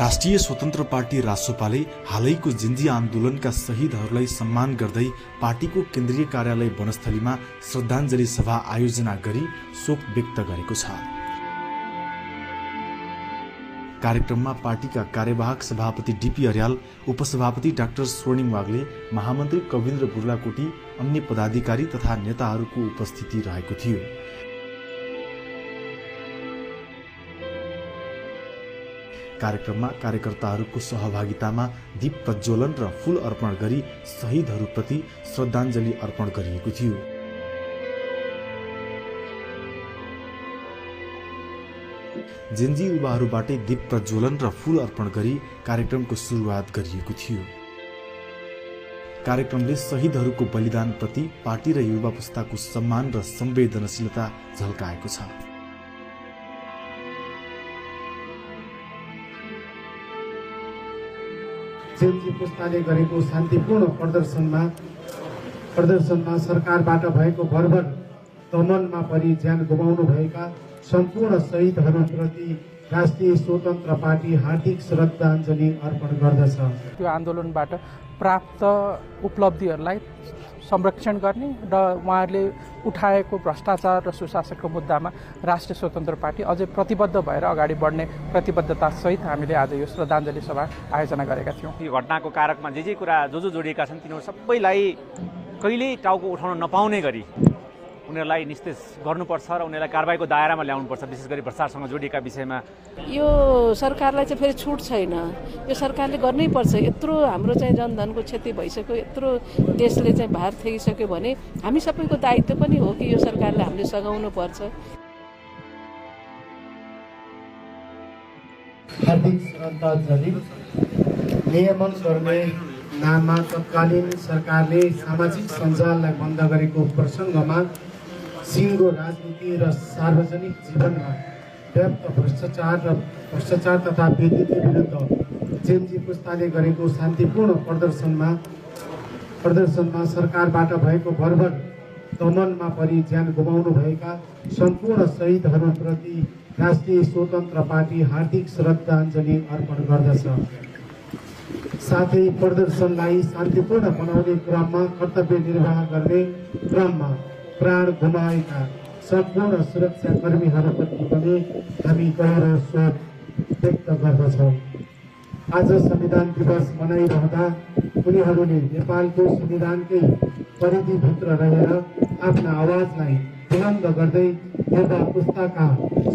राष्ट्रिय स्वतन्त्र पार्टी रासोपाले हालैको जिन्जी आन्दोलनका शहीदहरूलाई सम्मान गर्दै पार्टीको केन्द्रीय कार्यालय वनस्थलीमा श्रद्धाञ्जली सभा आयोजना गरी शोक व्यक्त गरेको छ। कार्यक्रममा पार्टीका कार्यवाहक सभापति डीपी अर्याल, उपसभापति डाक्टर स्वर्णिम वाग्ले, महामन्त्री कविन्द्र बुर्लाकोटी, अन्य पदाधिकारी तथा नेताहरूको उपस्थिति रहेको थियो। कार्यक्रममा कार्यकर्ताहरूको सहभागितामा दीप प्रज्वलन र फूल अर्पण गरी शहीदहरूप्रति श्रद्धाञ्जली अर्पण गरिएको थियो। जेन्जी युवाहरूबाटै दीप प्रज्वलन र फूल अर्पण गरी कार्यक्रमको सुरुवात गरिएको थियो। कार्यक्रमले शहीदहरूको बलिदानप्रति पार्टी र युवा पुस्ताको सम्मान र संवेदनशीलता झल्काएको छ। जेन्जी पुस्ताले गरेको शान्तिपूर्ण प्रदर्शनमा सरकारबाट भएको बर्बर दमनमा परि ज्यान गुमाउनु भएका सम्पूर्ण शहीदहरूप्रति राष्ट्रिय स्वतन्त्र पार्टी हार्दिक श्रद्धाञ्जली अर्पण गर्दछ। त्यो आन्दोलनबाट प्राप्त उपलब्धिहरूलाई संरक्षण गर्ने र उहाँहरूले उठाएको भ्रष्टाचार र सुशासनको मुद्दामा राष्ट्रिय स्वतन्त्र पार्टी अझै प्रतिबद्ध भएर अगाडि बढ्ने प्रतिबद्धता सहित हामीले आज यो श्रद्धाञ्जली सभा आयोजना गरेका थियौँ। यो घटनाको कारकमा जे कुरा जो जोडिएका छन् तिनीहरू सबैलाई कहिल्यै टाउको उठाउन नपाउने गरी उनीहरूलाई निस्तेज गर्नुपर्छ र उनीहरूलाई कारबाहीको दायरामा ल्याउनुपर्छ। विशेष गरी भ्रष्टाचारसँग जोडिएका विषयमा यो सरकारलाई चाहिँ फेरि छुट छैन, यो सरकारले गर्नै पर्छ। यत्रो हाम्रो चाहिँ जनधनको क्षति भइसक्यो, यत्रो देशले चाहिँ भार थेगिसक्यो भने हामी सबैको दायित्व पनि हो कि यो सरकारले हामीले सघाउनु पर्छ। हार्दिक श्रद्धाञ्जली। नियमन गर्ने नाममा तत्कालीन सरकारले सामाजिक सञ्जाललाई बन्द गरेको प्रसङ्गमा सिङ्गो राजनीति र सार्वजनिक जीवनमा व्याप्त भ्रष्टाचार तथा विद्युती विरुद्ध जेन्जी पुस्ताले गरेको शान्तिपूर्ण प्रदर्शनमा सरकारबाट भएको बर्बर दमनमा परि ज्यान गुमाउनु भएका सम्पूर्ण शहीदहरूप्रति राष्ट्रिय स्वतन्त्र पार्टी हार्दिक श्रद्धाञ्जली अर्पण गर्दछ। साथै प्रदर्शनलाई शान्तिपूर्ण बनाउने क्रममा कर्तव्य निर्वाह गर्ने क्रममा प्राण गुमाएका सम्पूर्ण सुरक्षाकर्मीहरूप्रति पनि हामी गहिरो शोक व्यक्त गर्दछौँ। आज संविधान दिवस मनाइरहँदा उनीहरूले नेपालको संविधानकै परिधिभित्र रहेर आफ्ना आवाजलाई बुलन्द गर्दै युवा पुस्ताका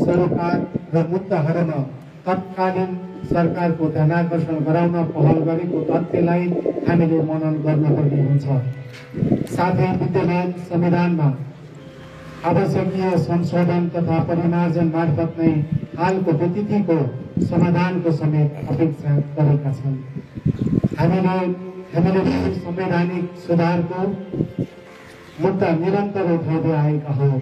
सरोकार र मुद्दाहरूमा तत्कालीन सरकारको ध्यानाकर्षण गराउन पहल गरेको तथ्यलाई हामीले मनन गर्नुपर्ने हुन्छ। साथै विद्यमान संविधानमा आवश्यकीय संशोधन तथा परिमार्जन मार्फत नै हालको व्यतिथिको समाधानको समेत अपेक्षा गरेका छन्। हामीले संवैधानिक सुधारको मुद्दा निरन्तर उठाउँदै आएका हौँ।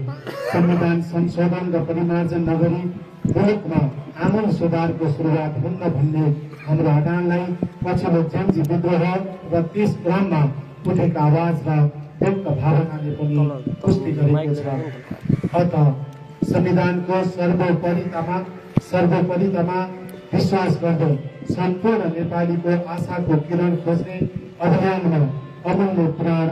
संविधान संशोधन र परिमार्जन नगरी मुलुकमा आमूल सुधारको सुरुवात हुन्न भन्ने हाम्रो अडानलाई पछिल्लो जेन्जी विद्रोह र त्यस क्रममा उठेका आवाज र व्यक्त भावनाले पनि पुष्टि गरेको छ। अत संविधानको सर्वोपरितामा विश्वास गर्दै सम्पूर्ण नेपालीको आशाको किरण खोज्ने अभियानमा अमूल्य प्राण